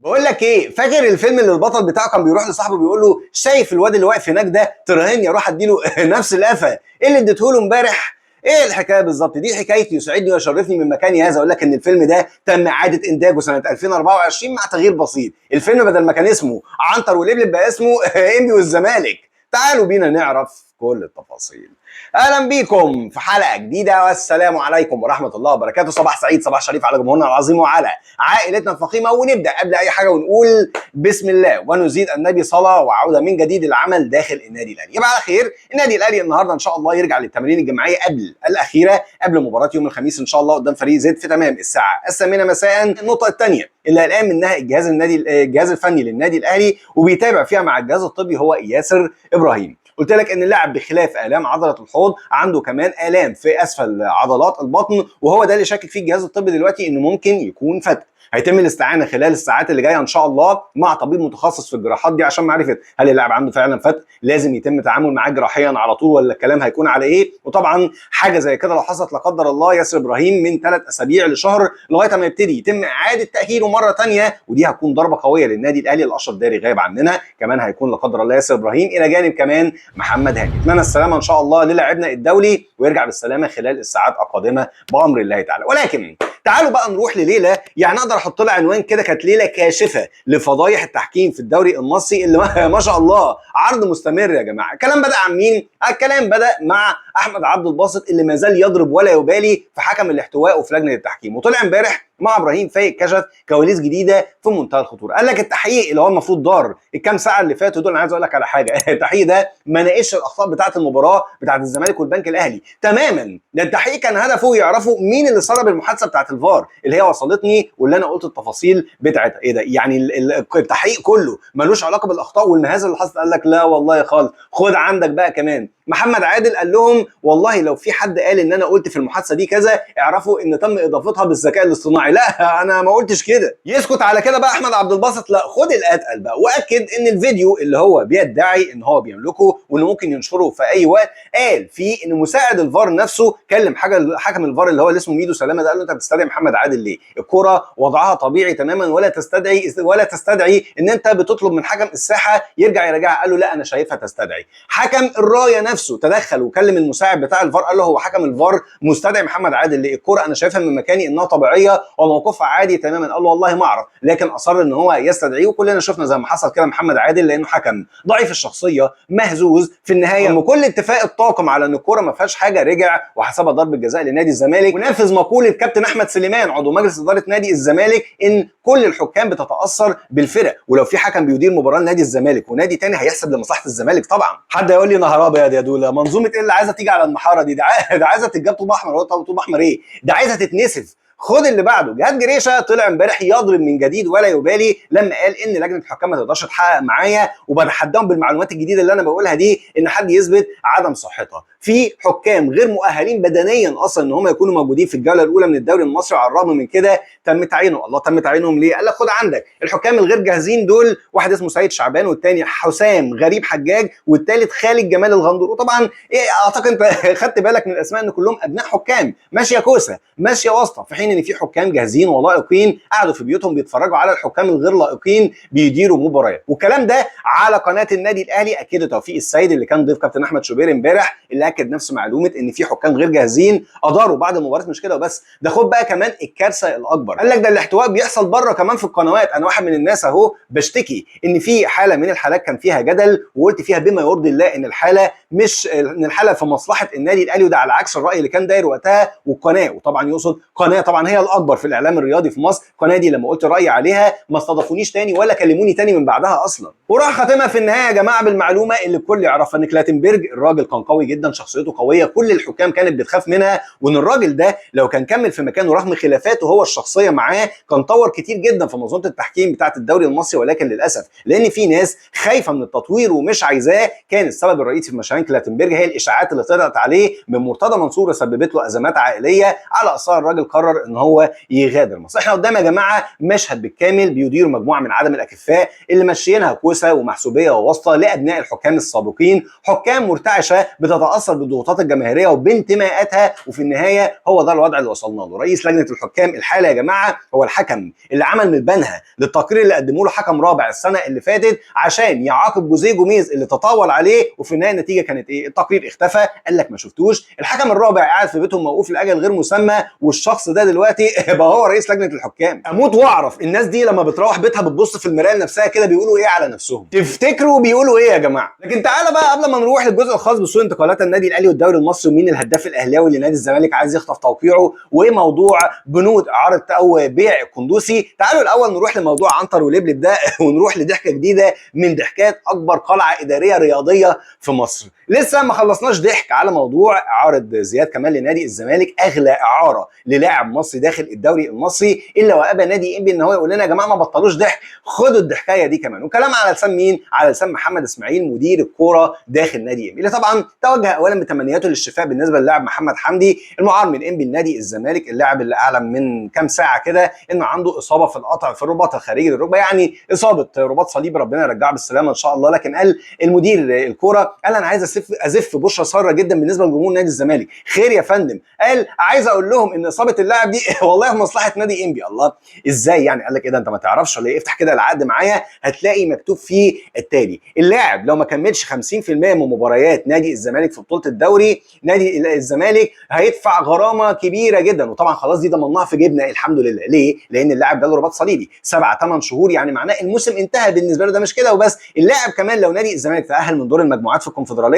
بقول لك ايه، فاكر الفيلم اللي البطل بتاعه كان بيروح لصاحبه بيقول له شايف الواد اللي واقف هناك ده؟ ترهن اروح اديله نفس القفا اللي اديته له امبارح. ايه الحكاية بالظبط دي؟ حكايتي يسعدني ويشرفني من مكاني هذا اقول لك ان الفيلم ده تم اعاده انتاجه سنة 2024 مع تغيير بسيط. الفيلم بدل ما كان اسمه عنتر ولبلب بقى اسمه انبي والزمالك. تعالوا بينا نعرف كل التفاصيل. اهلا بيكم في حلقة جديدة، والسلام عليكم ورحمة الله وبركاته. صباح سعيد، صباح شريف على جمهورنا العظيم وعلى عائلتنا الفخيمه. ونبدا قبل اي حاجة ونقول بسم الله ونزيد النبي صلاة وعوده من جديد العمل داخل النادي الاهلي. يبقى على خير. النادي الاهلي النهارده ان شاء الله يرجع للتمارين الجماعية قبل الاخيرة قبل مباراة يوم الخميس ان شاء الله قدام فريق زد في تمام الساعة 8 مساء. النقطة الثانية اللي قلقان منها الجهاز الفني للنادي الاهلي وبيتابع فيها مع الجهاز الطبي هو ياسر ابراهيم. قلت لك ان اللاعب بخلاف الام عضلة الحوض عنده كمان الام في اسفل عضلات البطن، وهو ده اللي شاكك فيه الجهاز الطبي دلوقتي انه ممكن يكون فتق. هيتم الاستعانة خلال الساعات اللي جاية ان شاء الله مع طبيب متخصص في الجراحات دي عشان معرفة هل اللاعب عنده فعلا فتق، لازم يتم التعامل معاه جراحيا على طول ولا الكلام هيكون على ايه. وطبعا حاجة زي كده لو حصلت لا قدر الله ياسر ابراهيم من 3 اسابيع لشهر لغاية ما يبتدي يتم اعاده تاهيله مرة ثانية، ودي هتكون ضربه قوية للنادي الاهلي. الاشرف داري غايب عننا، كمان هيكون لا قدر الله ياسر ابراهيم الى جانب كمان محمد هاني. اتمنى السلامة ان شاء الله للاعبنا الدولي ويرجع بالسلامة خلال الساعات القادمة بامر الله تعالى. ولكن تعالوا بقى نروح لليلة يعني اقدر احط لها عنوان كده، كانت ليلة كاشفة لفضايح التحكيم في الدوري المصري اللي ما شاء الله عرض مستمر يا جماعة. الكلام بدا عن مين؟ الكلام بدا مع احمد عبد الباسط اللي ما زال يضرب ولا يبالي في حكم الاحتواء وفي لجنة التحكيم، وطلع امبارح مع ابراهيم فايق كشف كواليس جديدة في منتهى الخطورة. قال لك التحقيق اللي هو المفروض دار الكام ساعة اللي فاتوا دول، انا عايز اقول لك على حاجة التحقيق ده ما ناقشش الاخطاء بتاعه المباراة بتاعه الزمالك والبنك الاهلي تماما. ده التحقيق كان هدفه يعرفوا مين اللي سرب المحادثة بتاعه الفار اللي هي وصلتني واللي انا قلت التفاصيل بتاعتها. ايه ده يعني التحقيق كله ملوش علاقة بالاخطاء والمهازل اللي حصلت؟ قال لك لا والله خالص. خد عندك بقى كمان محمد عادل قال لهم والله لو في حد قال ان انا قلت في المحادثة دي كذا اعرفوا ان تم اضافتها بالذكاء الاصطناعي. لا انا ما قلتش كده. يسكت على كده بقى احمد عبد الباسط؟ لا، خد الاتقل بقى، واكد ان الفيديو اللي هو بيدعي ان هو بيملكه وانه ممكن ينشره في اي وقت، قال فيه ان مساعد الفار نفسه كلم حكم الفار اللي هو اللي اسمه ميدو سلامه ده، قال له انت بتستدعي محمد عادل ليه؟ الكره وضعها طبيعي تماما ولا تستدعي ان انت بتطلب من حكم الساحة يرجع يراجعها. قال له لا انا شايفها تستدعي. حكم الراية نفسه تدخل وكلم المساعد بتاع الفار، قال له هو حكم الفار مستدعي محمد عادل ليه؟ الكره انا شايفها من مكاني انها طبيعية وموقفها عادي تماما. قال له والله ما اعرف، لكن اصر ان هو يستدعيه. وكلنا شفنا زي ما حصل كده محمد عادل لانه حكم ضعيف الشخصية مهزوز في النهاية وكل اتفاق الطاقم على ان الكورة ما فيهاش حاجة رجع وحسبها ضربه جزاء لنادي الزمالك، ونفذ مقولة كابتن احمد سليمان عضو مجلس ادارة نادي الزمالك ان كل الحكام بتتاثر بالفرق، ولو في حكم بيدير مباراة لنادي الزمالك ونادي تاني هيحسب لمصلحة الزمالك. طبعا حد يقول لي نهار ابيض يا دولا، منظومة ايه اللي عايزه تيجي على المحاره دي؟ ده عايزه تتجاب طوب احمر. طوب احمر ايه؟ ده عايزه تتنسف. خد اللي بعده. جهاد جريشه طلع امبارح يضرب من جديد ولا يبالي لما قال ان لجنة الحكام ما تقدرش تحقق معايا، وبتحداهم بالمعلومات الجديدة اللي انا بقولها دي ان حد يثبت عدم صحتها. في حكام غير مؤهلين بدنيا اصلا ان هم يكونوا موجودين في الجولة الاولى من الدوري المصري، وعلى الرغم من كده تم تعيينهم. الله، تم تعيينهم ليه؟ قال لك خد عندك الحكام الغير جاهزين دول، واحد اسمه سيد شعبان، والثاني حسام غريب حجاج، والثالث خالد جمال الغندور. وطبعا ايه اعتقد انت خدت بالك من الاسماء ان كلهم ابناء حكام، ماشية كوسة ماشية واسطه، في حين ان في حكام جاهزين ولائقين قعدوا في بيوتهم بيتفرجوا على الحكام الغير لائقين بيديروا مباريات. والكلام ده على قناة النادي الاهلي اكد توفيق السيد اللي كان ضيف كابتن احمد شوبير امبارح، اللي اكد نفس معلومة ان في حكام غير جاهزين اداروا بعض المباريات. مش كده وبس، ده خد بقى كمان الكارثة الاكبر، قال لك ده الاحتواء بيحصل بره كمان في القنوات. انا واحد من الناس اهو بشتكي ان في حاله من الحالات كان فيها جدل وقلت فيها بما يرضي الله ان الحالة مش ان الحالة في مصلحة النادي الاهلي، وده على عكس الراي اللي كان داير وقتها. والقناة، وطبعا يقصد قناة طبعا هي الاكبر في الاعلام الرياضي في مصر، القناة دي لما قلت رايي عليها ما استضافونيش تاني ولا كلموني تاني من بعدها اصلا. وراح خاتمها في النهاية يا جماعة بالمعلومه اللي الكل يعرفها، ان كلاتنبرج الراجل كان قوي جدا، شخصيته قوية، كل الحكام كانت بتخاف منها، وان الراجل ده لو كان كمل في مكانه رغم خلافاته هو الشخصية معاه كان طور كتير جدا في منظومة التحكيم بتاعه الدوري المصري. ولكن للاسف لان في ناس خايفة من التطوير ومش عايزاه، كان السبب الرئيسي في مشان كلاتنبرج هي الاشاعات اللي طلعت عليه من مرتضى منصور وسببت له ازمات عائلية. على اثار الراجل قرر قرر ان هو يغادر مصر. احنا قدام يا جماعة مشهد بالكامل بيدير مجموعة من عدم الاكفاء اللي ماشيينها كوسة ومحسوبيه وواسطه لابناء الحكام السابقين، حكام مرتعشه بتتاثر بالضغوطات الجماهيرية وبانتماءاتها، وفي النهاية هو ده الوضع اللي وصلنا له. رئيس لجنة الحكام الحالي يا جماعة هو الحكم اللي عمل من البنها للتقرير اللي قدموه له حكم رابع السنة اللي فاتت عشان يعاقب جوزيه جوميز اللي تطاول عليه، وفي النهاية النتيجة كانت ايه؟ التقرير اختفى، قال لك ما شفتوش. الحكم الرابع قاعد في بيتهم موقوف لاجل غير مسمى، والشخص ده دلوقتي بقى هو رئيس لجنة الحكام. اموت واعرف الناس دي لما بتروح بيتها بتبص في المراية لنفسها كده بيقولوا ايه على نفسهم؟ تفتكروا بيقولوا ايه يا جماعة؟ لكن تعالى بقى قبل ما نروح للجزء الخاص بسوق انتقالات النادي الاهلي والدوري المصري ومين الهداف الاهلاوي اللي نادي الزمالك عايز يخطف توقيعه وايه موضوع بنود اعاره او بيع القندوسي، تعالوا الاول نروح لموضوع عنتر ولبلب ده ونروح لضحكه جديدة من ضحكات اكبر قلعه ادارية رياضية في مصر. لسه ما خلصناش ضحك على موضوع اعاره زياد كمال لنادي الزمالك، اغلى اعاره للاعب مصري داخل الدوري المصري، الا وابى نادي انبي ان هو يقول لنا يا جماعة ما بطلوش ضحك، خدوا الضحكايه دي كمان. وكلام على لسان مين؟ على لسان محمد اسماعيل مدير الكورة داخل نادي انبي، اللي طبعا توجه اولا بتمنياته للشفاء بالنسبة للاعب محمد حمدي المعار من انبي لنادي الزمالك، اللاعب اللي اعلن من كام ساعة كده انه عنده اصابه في القطع في الرباط الخارجي للركبه، يعني اصابه رباط صليبي، ربنا يرجعه بالسلامة ان شاء الله. لكن قال المدير الكورة، قال انا عايز ازف بشرى ساره جدا بالنسبة لجمهور نادي الزمالك. خير يا فندم؟ قال عايز اقول لهم ان اصابه اللاعب دي والله في مصلحة نادي انبي. الله، ازاي يعني؟ قال لك ايه ده انت ما تعرفش ولا ايه؟ افتح كده العقد معايا هتلاقي مكتوب فيه التالي: اللاعب لو ما كملش 50% من مباريات نادي الزمالك في بطوله الدوري، نادي الزمالك هيدفع غرامة كبيرة جدا. وطبعا خلاص دي ضمناها في جيبنا الحمد لله. ليه؟ لان اللاعب جاله رباط صليبي 7 8 شهور، يعني معناه الموسم انتهى بالنسبة له. ده مش كده وبس، اللاعب كمان لو نادي الزمالك تاهل من دور المجموعات في الكونفدراليه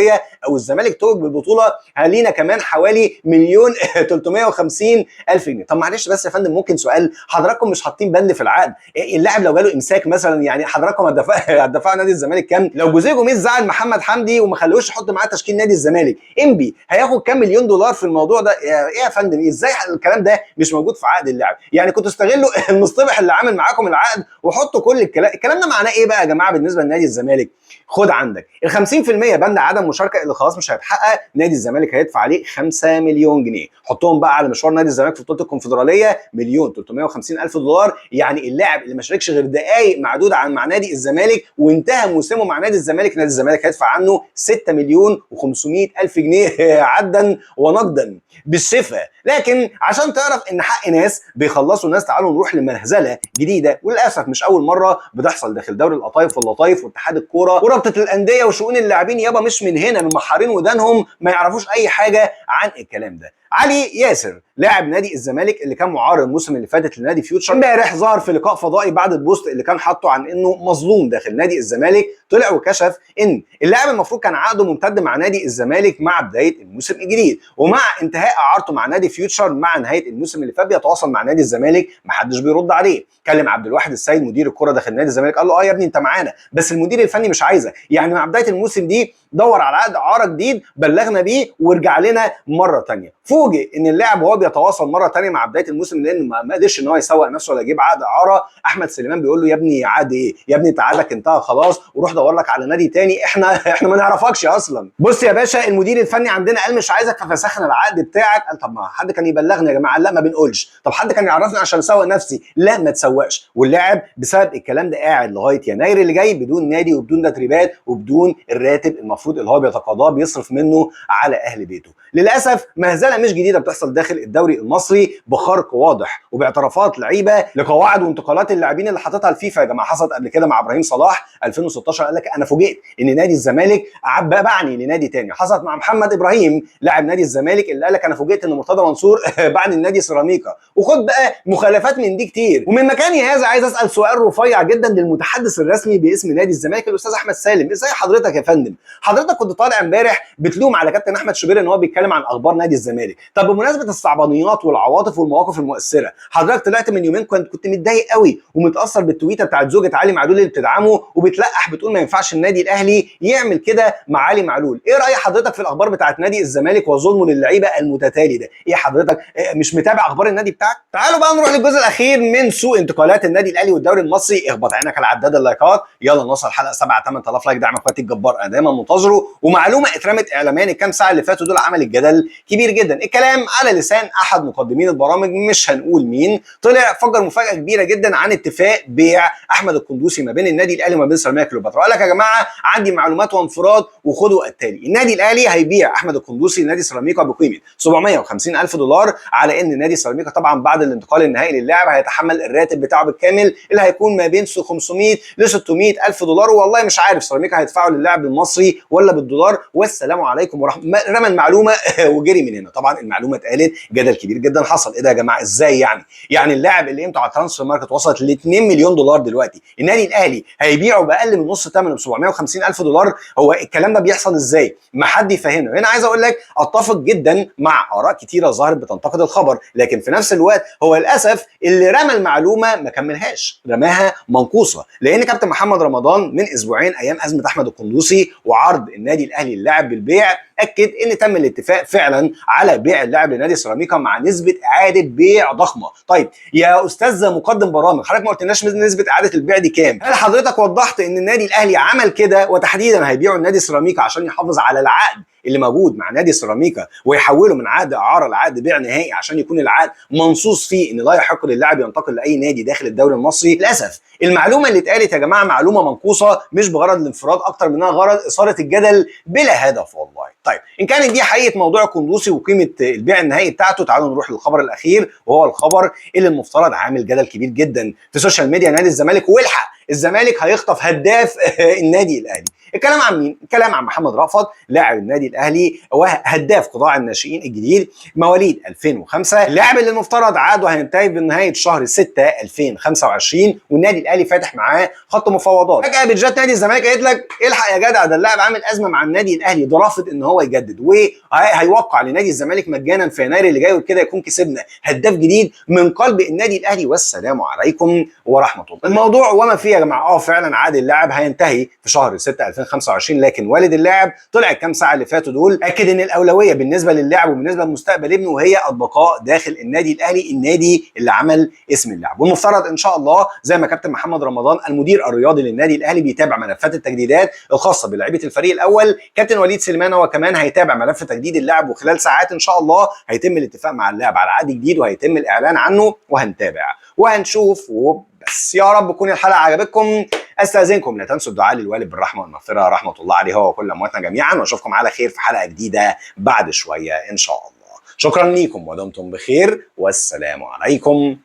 او الزمالك توج بالبطولة، هلينا كمان حوالي 1,350,000 جنيه. طب معلش بس يا فندم، ممكن سؤال؟ حضراتكم مش حاطين بند في العقد اللاعب لو جاله امساك مثلا، يعني حضراتكم هتدفعوا نادي الزمالك كام؟ لو جوزيه جوميز زعل محمد حمدي وما خلوش يحط معاه تشكيل نادي الزمالك، انبي هياخد كام مليون دولار في الموضوع ده؟ ايه يا فندم، ازاي الكلام ده مش موجود في عقد اللاعب؟ يعني كنتوا استغلوا المصطبح اللي عامل معاكم العقد وحطوا كل الكلام ده. معناه ايه بقى يا جماعة بالنسبة لنادي الزمالك؟ خد عندك ال 50% بند عدم مشاركة اللي خلاص مش هيتحقق، نادي الزمالك هيدفع عليه 5 مليون جنيه. حطهم بقى على مشوار نادي الزمالك في بطوله الكونفدراليه 1,350,000 دولار. يعني اللاعب اللي ما شاركش غير دقائق معدودة مع نادي الزمالك وانتهى موسمه مع نادي الزمالك، نادي الزمالك هيدفع عنه 6,500,000 جنيه عدا ونقدا بالشفا. لكن عشان تعرف ان حق ناس بيخلصوا ناس، تعالوا نروح لمهزله جديدة وللاسف مش اول مرة بتحصل داخل دوري القطايف واللطايف واتحاد الكورة ورابطه الاندية وشؤون اللاعبين. يابا مش من هنا، من محارين ودانهم ما يعرفوش اي حاجة عن الكلام ده. علي ياسر لاعب نادي الزمالك اللي كان معار الموسم اللي فاتت لنادي فيوتشر، امبارح ظهر في لقاء فضائي بعد البوست اللي كان حاطه عن انه مظلوم داخل نادي الزمالك. طلع وكشف ان اللاعب المفروض كان عقده ممتد مع نادي الزمالك مع بداية الموسم الجديد، ومع انتهاء اعارته مع نادي فيوتشر مع نهاية الموسم اللي فات بيتواصل مع نادي الزمالك، محدش بيرد عليه. كلم عبد الواحد السيد مدير الكره داخل نادي الزمالك، قال له يا ابني انت معانا بس المدير الفني مش عايزك، يعني مع بداية الموسم دي دور على عقد اعاره جديد بلغنا بيه وارجع لنا مرة ثانية. فوجئ ان اللاعب وهو بيتواصل مرة ثانية مع بداية الموسم لان ما قدرش ان هو يسوق نفسه ولا يجيب عقد اعاره، احمد سليمان بيقول له يا ابني عقد ايه يا ابني، انت عقدك انتهى خلاص وروح دور لك على نادي تاني، احنا ما نعرفكش اصلا. بص يا باشا المدير الفني عندنا قال مش عايزك ففسخنا العقد بتاعك. قال طب ما حد كان يبلغني يا جماعة؟ لا ما بنقولش. طب حد كان يعرفني عشان اسوق نفسي؟ لا ما تسوقش. واللاعب بسبب الكلام ده قاعد لغاية يناير اللي جاي بدون نادي وبدون تدريبات وبدون الراتب المفروض اللي هو بيتقاضاه بيصرف منه على اهل بيته. للاسف مهزله مش جديدة بتحصل داخل الدوري المصري بخرق واضح وباعترافات لعيبة لقواعد وانتقالات اللاعبين اللي حاططها الفيفا. يا جماعة حصلت قبل كده مع ابراهيم صلاح 2016، قال لك انا فوجئت ان نادي الزمالك باعني لنادي تاني. حصلت مع محمد ابراهيم لاعب نادي الزمالك اللي قال لك انا فوجئت ان مرتضى منصور باعني لنادي سيراميكا. وخد بقى مخالفات من دي كتير. ومن مكاني هذا عايز اسال سؤال رفيع جدا للمتحدث الرسمي باسم نادي الزمالك الاستاذ احمد سالم. ازاي حضرتك يا فندم؟ حضرتك كنت طالع امبارح بتلوم على كابتن احمد شوبير ان هو بيتكلم عن اخبار نادي الزمالك. طب بمناسبة الصعبانيات والعواطف والمواقف المؤثرة، حضرتك طلعت من يومين كنت متضايق قوي ومتاثر بالتويته بتاعت زوجة علي معلول اللي بتدعمه وبتلقح بتقول ما ينفعش النادي الاهلي يعمل كده مع علي معلول. ايه راي حضرتك في الاخبار بتاعت نادي الزمالك وظلمه للعيبة المتتالي ده؟ ايه حضرتك مش متابع اخبار النادي بتاعك؟ تعالوا بقى نروح للجزء الاخير من سوق انتقالات النادي الاهلي والدوري المصري. اخبط عينك على عداد اللايكات، يلا نوصل حلقة 7 8000 like. دعم اخواتي الجبار انا دايما منتظره. ومعلومه اترمت اعلاميا الكام ساعة اللي فاتوا دول عملت جدل كبير جدا. الكلام على لسان احد مقدمين البرامج، مش هنقول مين، طلع فجر مفاجاة كبيرة جدا عن اتفاق بيع احمد القندوسي ما بين النادي الاهلي وما بين سيراميكا كليوباترا. قال لك يا جماعة عندي معلومات وانفراد وخدوا التالي: النادي الاهلي هيبيع احمد القندوسي لنادي سيراميكا بقيمة 750 الف دولار، على ان نادي سيراميكا طبعا بعد الانتقال النهائي للاعب هيتحمل الراتب بتاعه بالكامل اللي هيكون ما بين 500 ل 600 الف دولار، والله مش عارف سيراميكا هيدفعوا للاعب المصري ولا بالدولار. والسلام عليكم ورحمة. رمى المعلومة وجري من هنا. طبعا المعلومة اتقالت، جدل كبير جدا حصل. ايه ده يا جماعة؟ ازاي يعني اللاعب اللي قيمته على Transfermarkt وصلت ل 2 مليون دولار دلوقتي، النادي الاهلي هيبيعه باقل من نص ثمنه ب 750 الف دولار؟ هو الكلام ده بيحصل ازاي؟ ما حد يفهمنا. هنا عايز اقول لك اتفق جدا مع اراء كتيرة ظهرت بتنتقد الخبر، لكن في نفس الوقت هو للاسف اللي رمى المعلومة ما كملهاش، رماها منقوصه، لان كابتن محمد رمضان من اسبوعين ايام ازمة احمد القندوسي وعرض النادي الاهلي اللاعب بالبيع اكد ان تم الاتفاق فعلا على بيع اللاعب لنادي سيراميكا مع نسبه اعاده بيع ضخمة. طيب يا استاذ مقدم برامج، حضرتك ما قلتلناش نسبه اعاده البيع دي كام؟ هل حضرتك وضحت ان النادي الاهلي عمل كده وتحديدا هيبيعوا النادي سيراميكا عشان يحافظ على العقد اللي موجود مع نادي سيراميكا ويحوله من عقد اعاره لعقد بيع نهائي، عشان يكون العقد منصوص فيه ان لا يحق للاعب ينتقل لاي نادي داخل الدوري المصري؟ للاسف المعلومة اللي اتقالت يا جماعة معلومة منقوصه، مش بغرض الانفراد اكتر منها غرض اثاره الجدل بلا هدف والله. طيب ان كانت دي حقيقة موضوع القندوسي وقيمه البيع النهائي بتاعته، تعالوا نروح للخبر الاخير، وهو الخبر اللي المفترض عامل جدل كبير جدا في ال social media. نادي الزمالك، والحق الزمالك هيخطف هداف النادي الاهلي. الكلام عن مين؟ الكلام عن محمد رأفت لاعب النادي الاهلي وهداف قطاع الناشئين الجديد، مواليد 2005، اللاعب اللي المفترض عقده هينتهي بنهاية شهر 6 2025، والنادي الاهلي فاتح معاه خط مفاوضات. فجاة بتجات نادي الزمالك قالت لك الحق يا جدع، ده اللاعب عامل ازمة مع النادي الاهلي، ده رافض ان هو يجدد وهيوقع لنادي الزمالك مجانا في يناير اللي جاي، وكده يكون كسبنا هداف جديد من قلب النادي الاهلي. والسلام عليكم ورحمة الله. الموضوع وما فيه يا جماعة، فعلا عقد اللاعب هينتهي في شهر 6 2025، لكن والد اللاعب طلع الكام ساعة اللي فاتوا دول اكد ان الاولوية بالنسبة للاعب وبالنسبة لمستقبل ابنه وهي البقاء داخل النادي الاهلي، النادي اللي عمل اسم اللاعب. والمفترض ان شاء الله زي ما كابتن محمد رمضان المدير الرياضي للنادي الاهلي بيتابع ملفات التجديدات الخاصة بلاعيبه الفريق الاول، كابتن وليد سليمان هو كمان هيتابع ملف تجديد اللاعب، وخلال ساعات ان شاء الله هيتم الاتفاق مع اللاعب على عقد جديد وهيتم الاعلان عنه، وهنتابع وهنشوف. وبس يا رب تكون الحلقة عجبتكم. استاذنكم لا تنسوا الدعاء للوالد بالرحمة والمغفرة، رحمه الله عليه هو وكل امواتنا جميعا، واشوفكم على خير في حلقة جديدة بعد شوية ان شاء الله. شكرا لكم ودمتم بخير، والسلام عليكم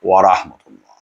ورحمة الله.